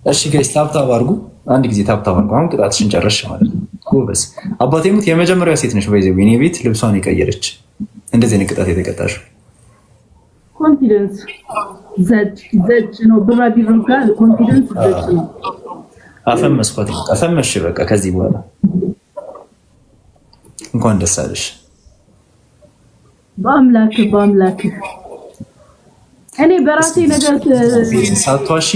እሺ guys tap tap አድርጉ። አንድ ጊዜ tap tap አድርጉ። አሁን ቅጣትሽን ጨረስሽ ማለት ነው። ጎበዝ። አባቴ ሙት የመጀመሪያ ሴት ነሽ። by the way እኔ ቤት ልብሷን የቀየረች እንደዚህ አይነት ቅጣት የተቀጣሽው Confidence ዘጭ ዘጭ ነው። ብራቢሮ ጋር confidence ዘጭ ነው። አፈመስኳት። አፈመሽ በቃ ከዚህ በኋላ እንኳን ደስ አለሽ። በአምላክ በአምላክ እኔ በራሴ ነገር ሳትዋሺ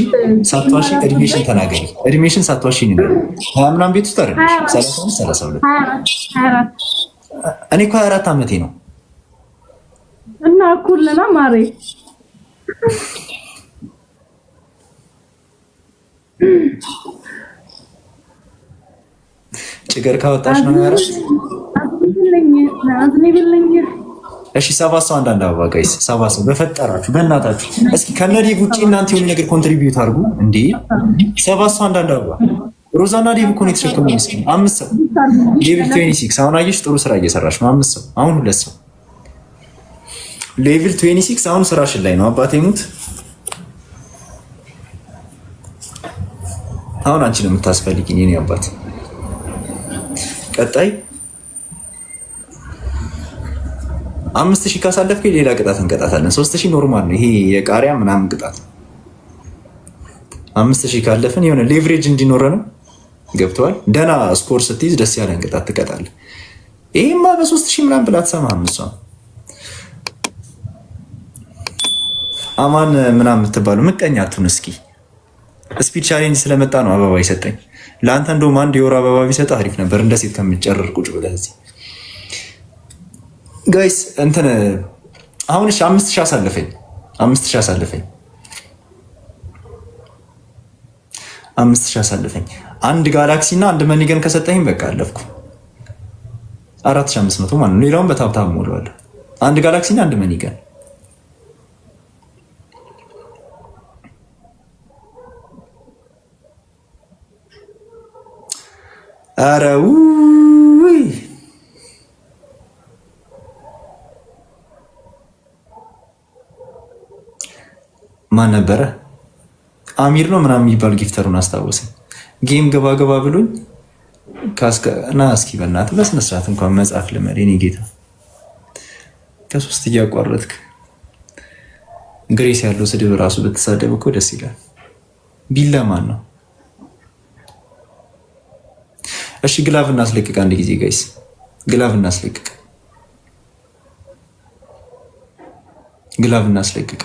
ሳትዋሺ እድሜሽን ተናገሪ። እድሜሽን ሳትዋሺ ንገሪ። 20 ምናምን ቤት ውስጥ አይደለሽ? 32። እኔ እኮ 24 ዓመቴ ነው። እና እኩል ነና ማሬ። ጭገር ካወጣሽ ነው 24። እሺ 7 ሰው አንዳንድ አበባ guys፣ 7 ሰው በፈጠራችሁ በእናታችሁ እስኪ ከነዴቭ ውጪ እናንተ የሆነ ነገር contribute አድርጉ እንዴ! 7 ሰው አንዳንድ አበባ። ሮዛና ዴቭ እኮ ነው የተሸከሙ። ምስኪን አምስት ሰው level 26። አሁን አየሽ ጥሩ ስራ እየሰራሽ ነው። አምስት ሰው አሁን ሁለት ሰው level 26 አሁን ስራሽን ላይ ነው። አባቴ ሙት አሁን አንቺ ነው የምታስፈልጊኝ የኔ አባት። ቀጣይ 5,000 ካሳለፍክ ሌላ ቅጣት እንቀጣታለን። 3,000 normal ነው ይሄ የቃሪያ ምናምን ቅጣት ነው። 5,000 ካለፍን የሆነ leverage እንዲኖረ ነው። ገብተዋል። ደህና score ስትይዝ ደስ ያለን ቅጣት ትቀጣለህ። ይሄማ በ3,000 ምናምን ብላ አትሰማህም እሷ። አማን ምናምን የምትባለው ምቀኛ አትሁን። እስኪ speed challenge ስለመጣ ነው አበባ ይሰጠኝ። ለአንተ እንደውም አንድ የወር አበባ ቢሰጥ አሪፍ ነበር፣ እንደ ሴት ከምጨርር ቁጭ ብለህ እዚህ። Guys እንትን አሁን እሺ፣ 5,000 አሳልፈኝ፣ 5,000 አሳልፈኝ፣ 5,000 አሳልፈኝ። አንድ ጋላክሲ እና አንድ money gun ከሰጠኝ በቃ አለፍኩ። 4,500 ማለት ነው። ሌላውን በ tap tap ሞላዋለሁ። አንድ ጋላክሲ እና አንድ money gun። ኧረ ውይ ማን ነበረ? አሚር ነው ምናምን የሚባል gifter ኡን አስታወሰኝ። Game ገባ ገባ ብሎኝ እና እስኪ በእናትህ በስነ ስርዓት እንኳን መጻፍ ልመድ የኔ ጌታ። ከሶስት እያቋረጥክ grace ያለው ስድብ እራሱ ብትሳደብ እኮ ደስ ይላል። ቢላ ማን ነው? እሺ glove እናስለቅቅ አንድ ጊዜ guys፣ Glove እናስለቅቅ፣ Glove እናስለቅቅ።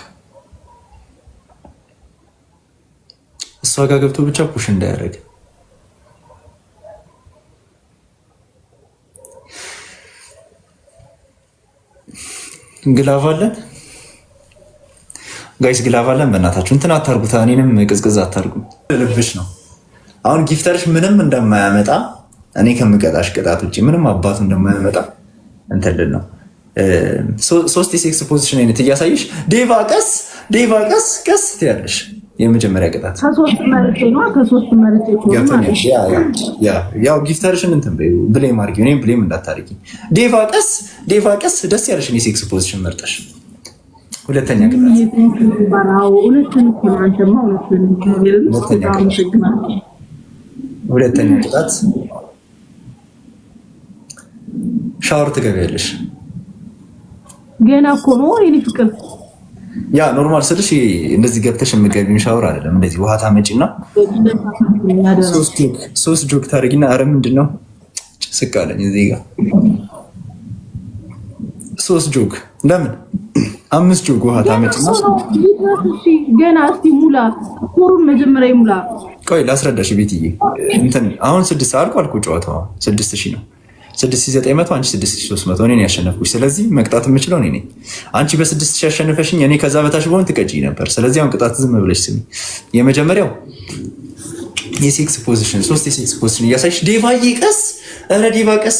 እሷ ጋር ገብቶ ብቻ push እንዳያደርግ። Glove አለን guys፣ Glove አለን። በእናታችሁ እንትን አታርጉት፣ እኔንም ቅዝቅዝ አታርጉ። ልብሽ ነው አሁን gifter ሽ ምንም እንደማያመጣ፣ እኔ ከምቀጣሽ ቅጣት ውጭ ምንም አባቱ እንደማያመጣ እንትን ልል ነው። ሶስት የ sex position አይነት እያሳየሽ ዴቫ ቀስ ዴቫ ቀስ ቀስ ትያለሽ። የመጀመሪያ ቅጣት ያው gifter ሽን እንትን blame አድርጊ፣ እኔም blame እንዳታርጊ። ዴቫ ቀስ ዴቫ ቀስ ደስ ያለሽን የ sex position መርጠሽ። ሁለተኛ ቅጣት፣ ሁለተኛ ቅጣት ሻወር ትገቢያለሽ። ገና እኮ ነው የእኔ ፍቅር። Yeah, normal ስልሽ እንደዚህ ገብተሽ የምትገቢውን ሻወር አይደለም። እንደዚህ ውሃ ታመጪና ሶስት ጆግ ታደርጊና፣ ኧረ ምንድን ነው ጭስቅ አለኝ እዚህ ጋር፣ ሶስት ጆግ ለምን አምስት ጆግ ውሃ ታመጪና ገና እስቲ ሙላ ኮሩን መጀመሪያ ይሙላ። ቆይ ላስረዳሽ ቤትዬ። እንትን አሁን ስድስት አልቋል እኮ ጨዋታው 6,000 ነው። 6,900፣ አንቺ 6,300፣ እኔ ነኝ ያሸነፍኩሽ። ስለዚህ መቅጣት የምችለው እኔ ነኝ። አንቺ በ6,000 ያሸነፈሽኝ እኔ ከዛ በታች በሆን ትቀጪ ነበር። ስለዚህ አሁን ቅጣት ዝም ብለሽ ስሚ። የመጀመሪያው የ sex position፣ ሶስት የ sex position እያሳይሽ ዴቫዬ ቀስ፣ ኧረ ዴቫ ቀስ፣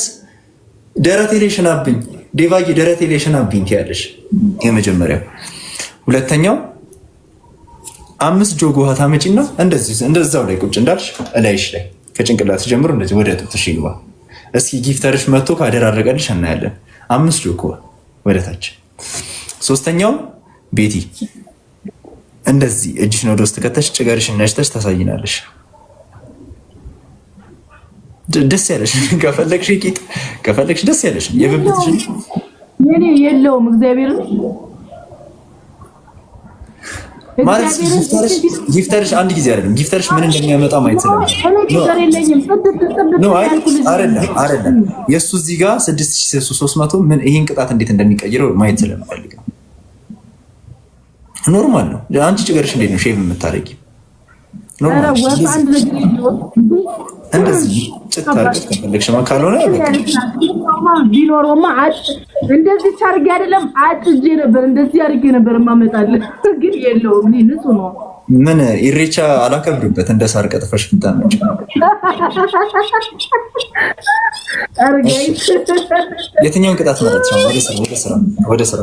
ደረቴ ላይ ሽናብኝ፣ ዴቫዬ ደረቴ ላይ ሽናብኝ ትያለሽ። የመጀመሪያው። ሁለተኛው አምስት ጆግ ውሃ ታመጪና እንደዚህ እንደዛው ላይ ቁጭ እንዳልሽ እላይሽ ላይ ከጭንቅላት ጀምሮ እንደዚህ ወደ ጡትሽ ይግባ። እስኪ gifter ሽ መጥቶ ካደራረቀልሽ እናያለን። አምስት ጆግ ውሃ ወደ ታች። ሶስተኛው ቤቲ እንደዚህ እጅሽን ወደ ውስጥ ከተሽ ጭገርሽን ነጭተሽ ታሳይናለሽ። ደስ ያለሽ ከፈለግሽ ቂጥ ከፈለግሽ ደስ ያለሽ የብብትሽን የኔ የለውም። እግዚአብሔር ማለት gifter ሽ አንድ ጊዜ አይደለም፣ gifter ሽ ምን እንደሚያመጣ ማየት አይደለም። የእሱ እዚህ ጋር 6300 ምን ይሄን ቅጣት እንዴት እንደሚቀይረው ማየት ስለምፈልግ ነው። Normal ነው። አንቺ ጭገርሽ እንዴት ነው shave የምታደርጊው? እንደዚህ ጭት አድርገሽ ከፈለግሽማ፣ ካልሆነ ቢኖረውማ እንደዚህ አድርጌ አይደለም አጭጄ ነበር፣ እንደዚህ አድርጌ ነበር የማመጣልህ፣ ግን የለውም። እኔ ንጹህ ነው። ምን ኢሬቻ አላከብርበት እንደ ሳር ቀጥፈሽ ብታመጪ። የትኛውን ቅጣት ማለት ነው? ወደ ስራ ወደ ስራ ወደ ስራ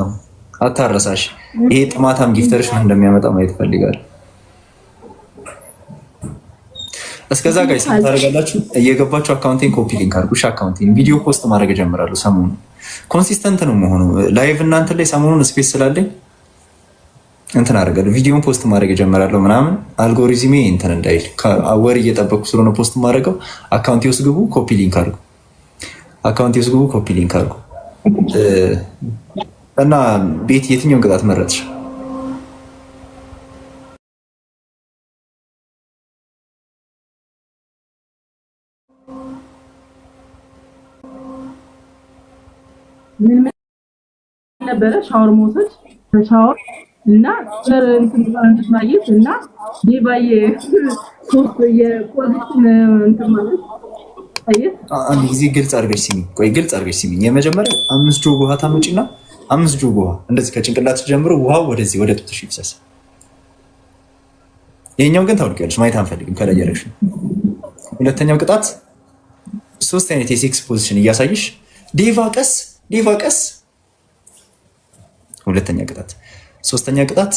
አታረሳሽ። ይሄ ጥማታም gifter ሽ ምን እንደሚያመጣ ማየት እፈልጋለሁ። እስከዛ guys ታደርጋላችሁ እየገባችሁ account ኤን copy link አድርጉ። Account ኤን ቪዲዮ post ማድረግ እጀምራለሁ። ሰሞኑን consistent ነው መሆኑ live እናንተ ላይ ሰሞኑን space ስላለኝ እንትን አደርጋለሁ። ቪዲዮን post ማድረግ እጀምራለሁ ምናምን አልጎሪዝሜ እንትን እንዳይል ወር እየጠበቅኩ ስለሆነ post ማድረገው account ኤ ውስጥ ግቡ፣ copy link አድርጉ። Account ኤ ውስጥ ግቡ፣ copy link አድርጉ። እና ቤት የትኛውን ቅጣት መረጥሽ? ምን ነበረ? ሻወር መውሰድ፣ ከሻወር እና እንትን ማየት እና ዴቫዬ ሶስት የ position እንትን ማለት አንድ ጊዜ ግልጽ አድርገሽ ስሚኝ። ቆይ ግልጽ አድርገሽ ስሚኝ። የመጀመሪያው 5 ጆግ ውሃ ታመጪና 5 ጆግ ውሃ እንደዚህ ከጭንቅላት ጀምሮ ውሃው ወደዚህ ወደ ጡትሽ ይፍሰስ። ይሄኛውን ግን ታውቂያለሽ፣ ማየት አንፈልግም ከላይ ያለሽ። ሁለተኛው ቅጣት ሶስት አይነት የ sex position እያሳይሽ ዴቫ ቀስ ዴቫ ቀስ። ሁለተኛ ቅጣት። ሶስተኛ ቅጣት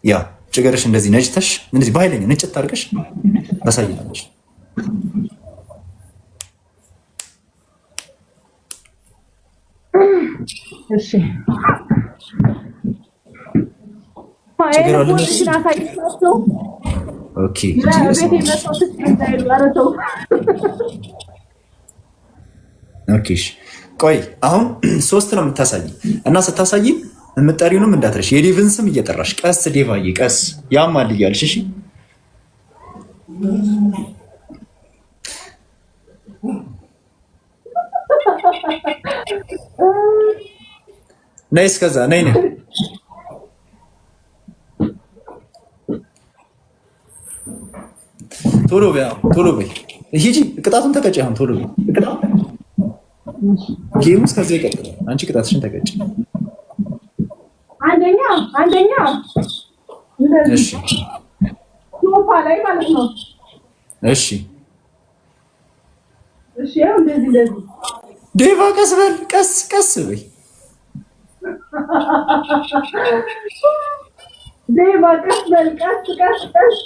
ያ ጭገርሽ እንደዚህ ነጭተሽ እንደዚህ በኃይለኛ ንጭት አድርገሽ ታሳይናለሽ። እሺ Okay okay ቆይ አሁን ሶስት ነው የምታሳይ እና ስታሳይ የምጠሪውንም እንዳትረሽ የዴቭን ስም እየጠራሽ ቀስ ዴቫዬ ቀስ ያማል እያልሽ እሺ ነይ እስከዛ ነይ ነይ ቶሎ በይ ቶሎ በይ ሂጂ ቅጣቱን ተቀጪ አሁን ቶሎ በይ game ኡ እስከዛ ይቀጥላል አንቺ ቅጣትሽን ተቀጪ አንደኛ አንደኛ እሺ ሶፋ ላይ ማለት ነው እሺ እሺ ያው እንደዚህ እንደዚህ ዴቫ ቀስ በል ቀስ ቀስ በይ ዴቫ ቀስ በል ቀስ ቀስ ቀስ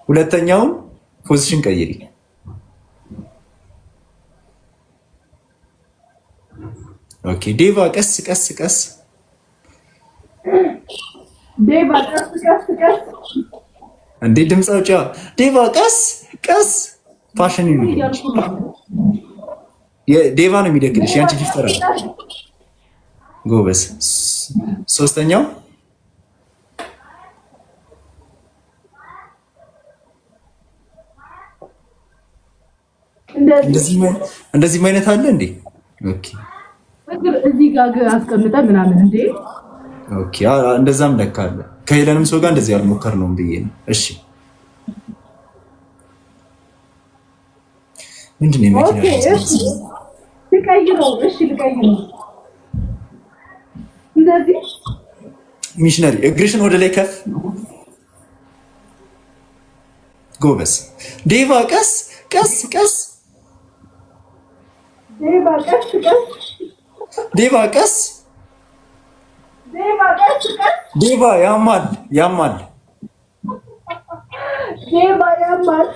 ሁለተኛውን position ቀይሪ okay ዴቫ ቀስ ቀስ ቀስ ዴቫ ቀስ ቀስ ቀስ እንዴ ድምፅ አውጪዋ ዴቫ ቀስ ቀስ ፋሽን ዴቫ ነው የሚደግልሽ ያንቺ gifter አለ ጎበዝ ሶስተኛው እንደዚህ አይነት አለ እንዴ? Okay እዚህ ጋር አስቀምጠ ምናምን እንዴ? Okay እንደዛም ለካ አለ። ከሄለንም ሰው ጋር እንደዚህ አልሞከርነውም ብዬ ነው። እሺ ምንድን ነው የመኪና ልቀይረው? እሺ ልቀይረው። እንደዚህ ሚሽነሪ እግርሽን ወደ ላይ ከፍ። ጎበዝ ዴቫ ቀስ ቀስ ቀስ ዴቫ ቀስ ቀስ ዴቫ ቀስ ዴቫ ቀስ ቀስ ዴቫ ያማል ያማል ዴቫ ያማል።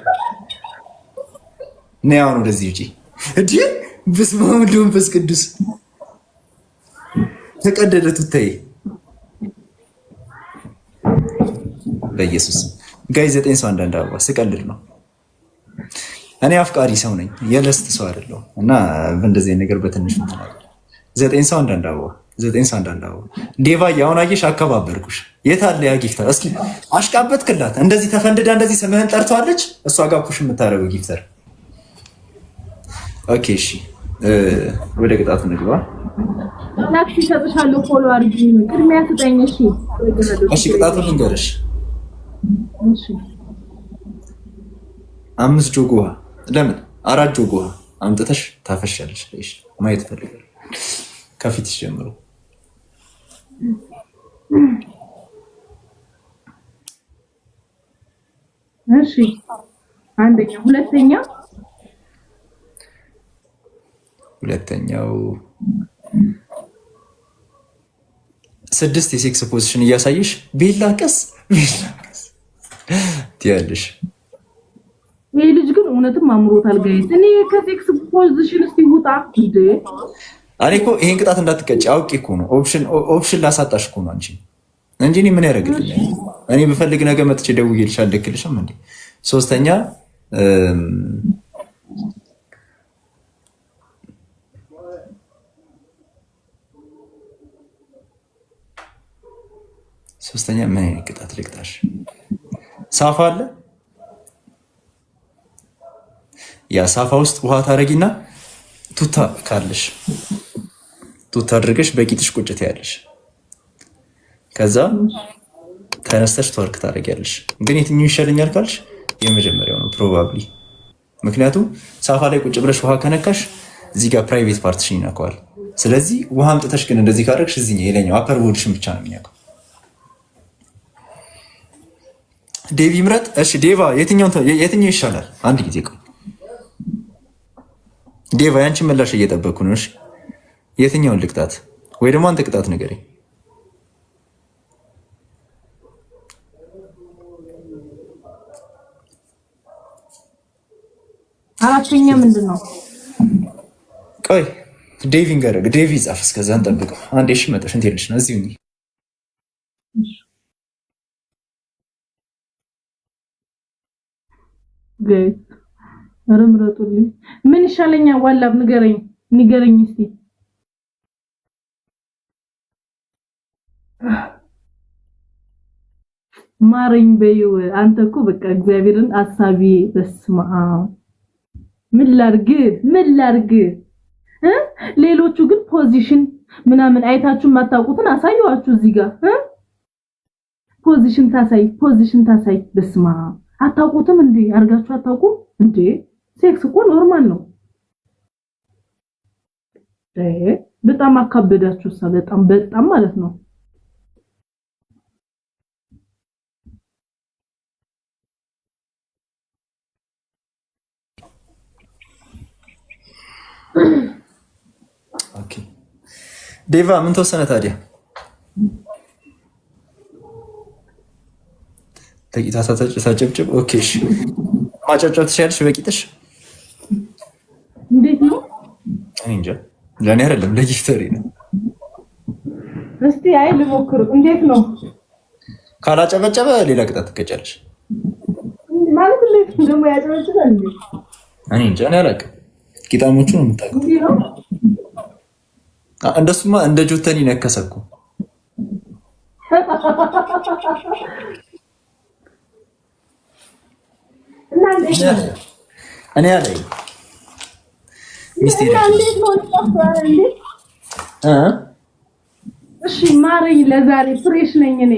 ነይ አሁን ወደዚህ ውጪ። እንዴ በስመ አብ ወወልድ ወመንፈስ ቅዱስ ተቀደደ ቱታዬ። በኢየሱስ guys ዘጠኝ ሰው አንዳንድ አበባ። ስቀልድ ነው። እኔ አፍቃሪ ሰው ነኝ፣ የ lust ሰው አይደለሁም። እና በእንደዚህ ነገር በትንሹ እንትን አለ። ዘጠኝ ሰው አንዳንድ አበባ፣ ዘጠኝ ሰው አንዳንድ አበባ። ዴቫ አሁን አየሽ፣ አከባበርኩሽ። የት አለ ያ gifter? እስኪ አሽቃበት ክላት እንደዚህ ተፈንድዳ እንደዚህ ስምህን ጠርተዋለች። እሷ ጋር push የምታደርገው gifter። Okay እሺ፣ ወደ ቅጣቱ ንግባ። ላክሽ እሰጥሻለሁ። Follow አድርጊ። ቅድሚያ ስጠኝ። እሺ። እሺ፣ ቅጣቱን ልንገርሽ። እሺ። አምስት ጆግ ውሃ፣ ለምን አራት ጆግ ውሃ አምጥተሽ ታፈሻለሽ። እሺ፣ ማየት እፈልጋለሁ ከፊትሽ ጀምሮ። እሺ፣ አንደኛ፣ ሁለተኛ። ሁለተኛው ስድስት የ sex position እያሳየሽ ቤላ ቀስ ቤላ ቀስ ትያለሽ። ይሄ ልጅ ግን እውነትም አምሮታል። Guys፣ እኔ ከ sex position እስቲ ውጣ እንዴ! እኔ እኮ ይሄን ቅጣት እንዳትቀጭ አውቄ እኮ ነው። Option ላሳጣሽ እኮ ነው አንቺ እንጂ እኔ ምን ያደርግልኛል? እኔ ብፈልግ ነገ መጥቼ ደውዬልሽ አልደክልሽም እንዴ? ሶስተኛ ሶስተኛ ምን አይነት ቅጣት ልቅጣሽ? ሳፋ አለ። ያ ሳፋ ውስጥ ውሃ ታደርጊና ቱታ ካለሽ ቱታ አድርገሽ በቂጥሽ ቁጭት ያለሽ፣ ከዛ ተነስተሽ twerk ታደርጊያለሽ። ግን የትኛው ይሻለኛል ካልሽ የመጀመሪያው ነው probably። ምክንያቱም ሳፋ ላይ ቁጭ ብለሽ ውሃ ከነካሽ እዚህ ጋር private part ሽን ይነካዋል። ስለዚህ ውሃ አምጥተሽ ግን እንደዚህ ካደረግሽ እዚህ የላይኛው upper body ሽን ብቻ ነው የሚነካው። ዴቪ ምረጥ። እሺ ዴቫ፣ የትኛው ይሻላል? አንድ ጊዜ ቆይ ዴቫ፣ ያንቺን ምላሽ እየጠበቅኩ ነው። እሺ የትኛውን ልቅጣት? ወይ ደግሞ አንተ ቅጣት ንገረኝ። አራተኛ ምንድን ነው? ቆይ ዴቪ ንገረግ። ዴቪ ጻፍ፣ እስከዛ እንጠብቀው። አንዴ እሺ፣ መጣ ሽንት የለሽ ነው እዚሁ። Guys፣ ኧረ ምረጡልኝ። ምን ይሻለኛል? ዋላብ ንገረኝ፣ ንገረኝ እስቲ። ማረኝ በይው። አንተ እኮ በቃ እግዚአብሔርን አሳቢ። በስመ አብ፣ ምን ላድርግ? ምን ላድርግ እ ሌሎቹ ግን position ምናምን አይታችሁ የማታውቁትን አሳየዋችሁ እዚህ ጋር እ position ታሳይ፣ position ታሳይ። በስመ አብ፣ አታውቁትም እንዴ? አድርጋችሁ አታውቁም እንዴ? Sex እኮ normal ነው። በጣም አካበዳችሁ። እሳ በጣም በጣም ማለት ነው። Okay ዴቫ፣ ምን ተወሰነ ታዲያ? በቂጧ ታጨብጭብ። Okay እሺ፣ ማጨብጨብ ትችያለሽ በቂጥሽ? እንዴት ነው? እኔ እንጃ፣ ለእኔ አይደለም ለ gifter ኤ ነው። እስቲ አይ ልሞክር። እንዴት ነው? ካላጨበጨበ ሌላ ቅጣት ትቀጫለሽ። ማለት እንዴት ደግሞ ያጨበጭባል እንዴ? እኔ እንጃ፣ እኔ አላውቅም። ቂጣሞቹ ነው የምታውቀው። እንዲህ ነው። እንደሱማ እንደ ጆተኒ ነከሰ እኮ። እና እንዴት ነው? እኔ አላይ ሚስቴ። እና እንዴት ነው እንዴ? እ እሺ ማረኝ፣ ለዛሬ fresh ነኝ እኔ።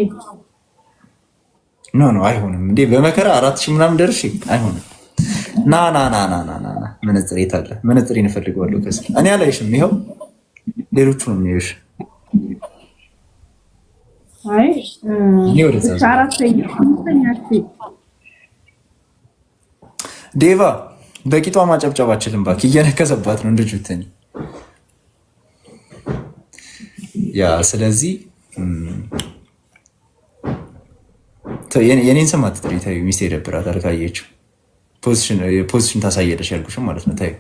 No, no፣ አይሆንም እንዴ! በመከራ 4000 ምናምን ደርሼ አይሆንም። ና ና ና ና ና ና ና፣ መነጽር የት አለ? መነጽሬን እፈልገዋለሁ። ከስር እኔ አላይሽም። ይኸው ሌሎቹ ነው የሚያዩሽ። አይ እኔ ወደዛ እሺ፣ አራተኛ፣ አምስተኛ፣ እሺ። ዴቫ በቂጧ ማጨብጨብ አችልም። እባክህ እየነከሰባት ነው እንደ ጆተኒ። Yeah፣ ስለዚህ የኔን ስም አትጥሪ። ተይው፣ ሚስቴ ይደብራታል ካየችው። Position ታሳየለሽ ያልኩሽም ማለት ነው። ተይው።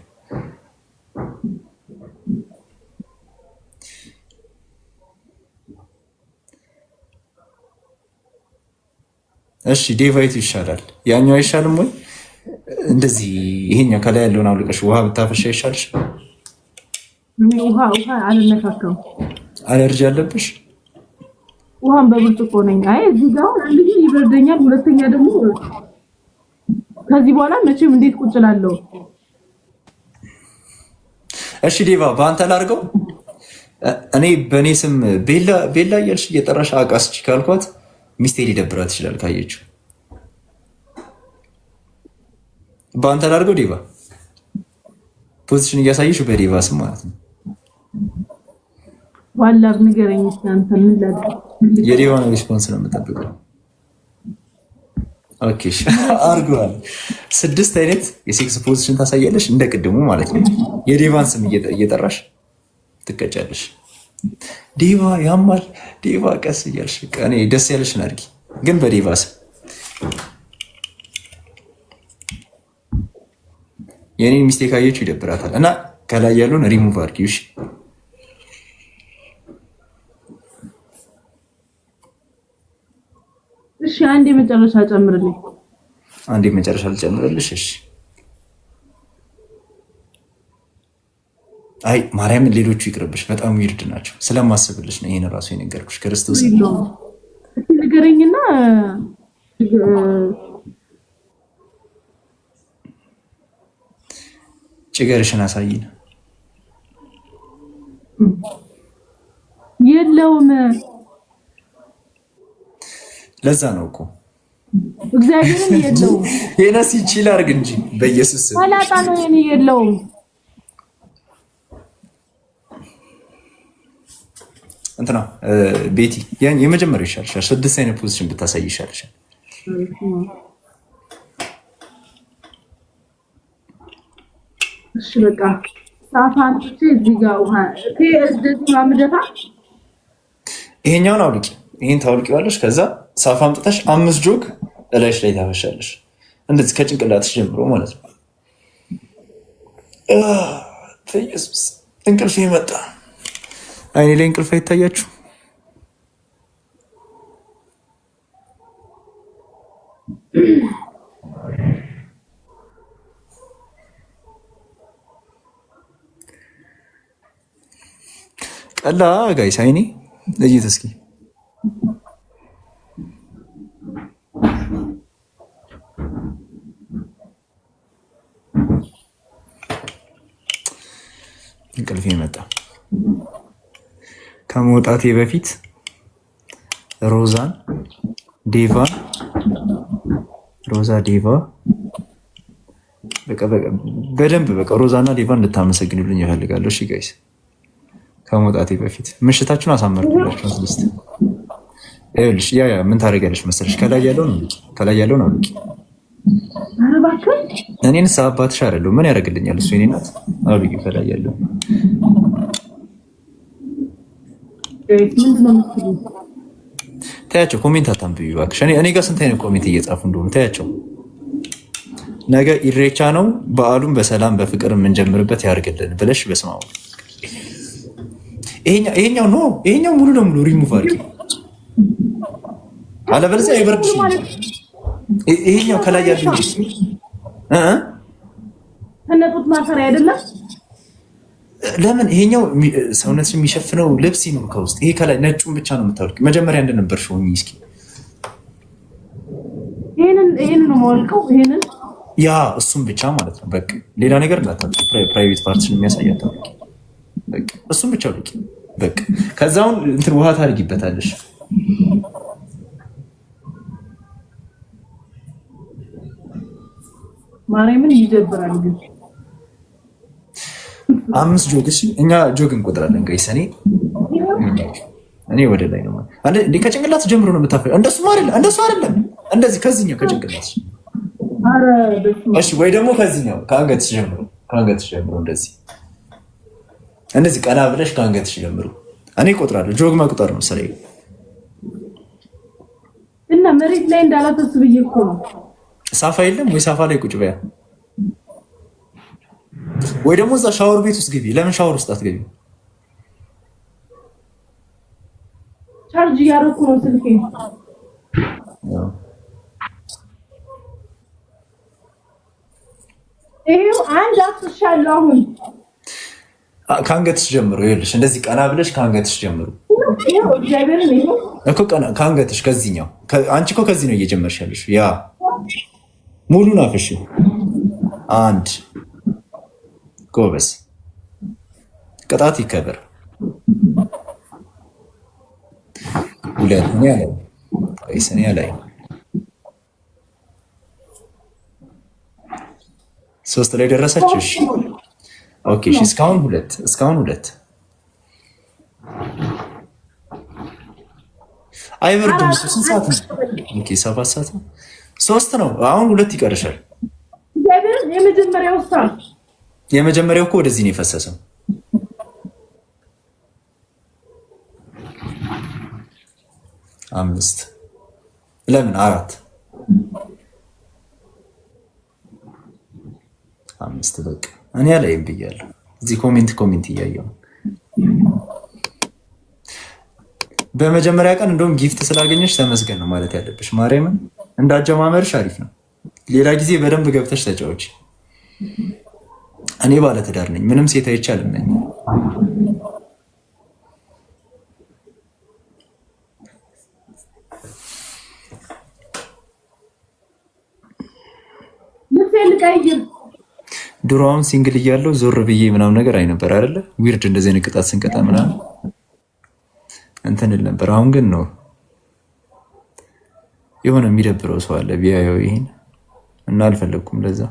እሺ ዴቫይቱ ይሻላል፣ ያኛው አይሻልም ወይ? እንደዚህ ይሄኛው ከላይ ያለውን አውልቀሽ ውሃ ብታፈሻ ይሻልሽ? ውሃ ውሃ አልነካከም። አለርጂ አለብሽ? ውሃን በብርጭቆ ነኝ። አይ እዚህ ጋር አንድ ጊዜ ይበርደኛል፣ ሁለተኛ ደግሞ ከዚህ በኋላ መቼም እንዴት ቁጭ እላለሁ? እሺ ዴቫ በአንተ ላድርገው። እኔ በእኔ ስም ቤላ ቤላ እያልሽ እየጠራሽ አቃስች ካልኳት ሚስቴ ሊደብራት ይችላል ካየችው። በአንተ ላድርገው ዴቫ፣ position እያሳየሽ በዴቫ ስም ማለት ነው። ዋላብ ንገረኝ እስኪ አንተ ምን ላድርግ? የዴቫን response ነው የምጠብቀው። Okay አርገዋል። ስድስት አይነት የ sex position ታሳያለሽ፣ እንደ ቅድሙ ማለት ነው። የዴቫን ስም እየጠራሽ ትቀጫለሽ። ዴቫ ያማል፣ ዴቫ ቀስ እያልሽ እኔ ደስ ያለሽን አድርጊ፣ ግን በዴቫ ስም። የኔን ሚስቴ ካየችው ይደብራታል። እና ከላይ ያለውን ሪሙቭ አድርጊ እሺ። እሺ አንድ የመጨረሻ ጨምርልኝ። አንድ የመጨረሻ ልጨምርልሽ። እሺ አይ ማርያምን፣ ሌሎቹ ይቅርብሽ፣ በጣም weird ናቸው። ስለማስብልሽ ነው ይሄን እራሱ የነገርኩሽ። ክርስቶስ ንገረኝና ጭገርሽን አሳይን። የለውም። ለዛ ነው እኮ እግዚአብሔርን የለውም። ሄነስ ይችላል አድርግ እንጂ በኢየሱስ ሰላጣ ነው የኔ የለውም። እንትና ቤቲ የመጀመሪያው ይሻልሻል። ስድስት አይነት position ብታሳይ ይሻልሻል። እሺ በቃ ሳፋ አንጥቼ እዚህ ጋር ውሃ ማምደፋ ይሄኛውን አውልቂ፣ ይሄን ታውልቂዋለሽ። ከዛ ሳፋ አምጥተሽ አምስት ጆግ እላይሽ ላይ ታፈሻለሽ። እንደዚህ ከጭንቅላትሽ ጀምሮ ማለት ነው። ኢየሱስ እንቅልፍ መጣ። አይኔ ላይ እንቅልፍ አይታያችሁ? ቀላ guys አይኔ እይት እስኪ እንቅልፍ መጣ። ከመውጣቴ በፊት ሮዛን ዴቫን ሮዛ ዴቫ በደንብ በቃ ሮዛና ዴቫን እንድታመሰግኑልኝ እፈልጋለሁ። እሺ guys ከመውጣቴ በፊት ምሽታችሁን አሳመርኩላችሁ። At least ይኸውልሽ፣ yeah yeah ምን ታደርጊያለሽ መሰለሽ? ከላይ ያለውን አውልቂ፣ ከላይ ያለውን አውልቂ። እኔንስ አባትሽ አይደለሁም ምን ያደርግልኛል እሱ የእኔ እናት። አውልቂ ከላይ ያለውን። ታያቸው። Comment አታንብቢ እባክሽ። እኔ ጋር ስንት አይነት comment እየጻፉ እንደሆኑ ታያቸው። ነገ ኢሬቻ ነው። በዓሉን በሰላም በፍቅር የምንጀምርበት ያድርግልን ብለሽ በስመ አብ። ይሄኛው no ይሄኛው ሙሉ ለሙሉ ሪሙቭ አድርጊ፣ አለበለዚያ አይበርድሽም። ይሄኛው ከላይ ያለው ከነጡት ማሰሪያ አይደለም። ለምን ይሄኛው ሰውነት የሚሸፍነው ልብስ ይኖር ከውስጥ። ይሄ ከላይ ነጩን ብቻ ነው የምታወልቂው። መጀመሪያ እንደነበርሽ ሆኚ እስኪ። ይሄንን ይሄንን ነው የማወልቀው። ይሄንን Yeah እሱም ብቻ ማለት ነው። በቃ ሌላ ነገር እንዳታወልቂ። Private part ሽን የሚያሳይ አታወልቂ። በቃ እሱም ብቻ አውልቂ። በቃ ከዛውን እንትን ውሃ ታርጊበታለሽ። ማርያምን ይደብራል ግን አምስት ጆግ። እሺ እኛ ጆግ እንቆጥራለን guys። እኔ ወደ ላይ ነው ማለት እንዴ? ከጭንቅላት ጀምሮ ነው የምታፈ እንደሱ አይደለም፣ እንደሱ አይደለም። እንደዚህ ከዚህኛው ከጭንቅላት እሺ፣ ወይ ደግሞ ከዚህኛው ከአንገትሽ ጀምሮ፣ ከአንገትሽ ጀምሮ እንደዚህ እንደዚህ ቀና ብለሽ ከአንገትሽ ጀምሮ። እኔ እቆጥራለሁ። ጆግ መቁጠር ነው ስራዬ። እና መሬት ላይ እንዳላፈስ ብዬ እኮ ነው። ሳፋ የለም ወይ? ሳፋ ላይ ቁጭ በያ ወይ ደግሞ እዛ ሻወር ቤት ውስጥ ግቢ። ለምን ሻወር ውስጥ አትገቢ? ቻርጅ እያደረኩ ነው ስልኬ። ይሄው አንድ አፍስሻለሁ። አሁን ከአንገትሽ ጀምሮ ይኸውልሽ፣ እንደዚህ ቀና ብለሽ ከአንገትሽ ጀምሮ ይኸው እግዚአብሔርን ይኸው እኮ ቀና ከአንገትሽ ከዚህኛው። አንቺ እኮ ከዚህ ነው እየጀመርሽ ያለሽ። Yeah፣ ሙሉን አፍሺው። አንድ፣ ጎበዝ። ቅጣት ይከበር። ሁለት፣ እኔ አላይ ወይስ እኔ አላይ። ሶስት ላይ ደረሰች። እሺ okay፣ እሺ። እስካሁን ሁለት፣ እስካሁን ሁለት። አይበርድም። እሱ ስንት ሰዓት ነው? Okay፣ 7 ሰዓት ነው። ሶስት ነው። አሁን ሁለት ይቀርሻል። እግዚአብሔርን የመጀመሪያው ሳ የመጀመሪያው እኮ ወደዚህ ነው የፈሰሰው። አምስት፣ ለምን አራት፣ አምስት። በቃ እኔ አላይም ብያለሁ። እዚህ comment እያየሁ ነው። በመጀመሪያ ቀን እንደውም gift ስላገኘሽ ተመስገን ነው ማለት ያለብሽ። ማርያምን እንዳጀማመርሽ አሪፍ ነው። ሌላ ጊዜ በደንብ ገብተሽ ተጫወች። እኔ ባለትዳር ነኝ። ምንም ሴት አይቻልም ነኝ። ልብሴን ልቀይር። ድሮ አሁን single እያለሁ ዞር ብዬ ምናምን ነገር አይ ነበር አይደለ? Weird እንደዚህ አይነት ቅጣት ስንቀጣ ምናምን እንትን እል ነበር። አሁን ግን ነው የሆነ የሚደብረው ሰው አለ ቢያየው ይሄን እና አልፈለግኩም ለዛ።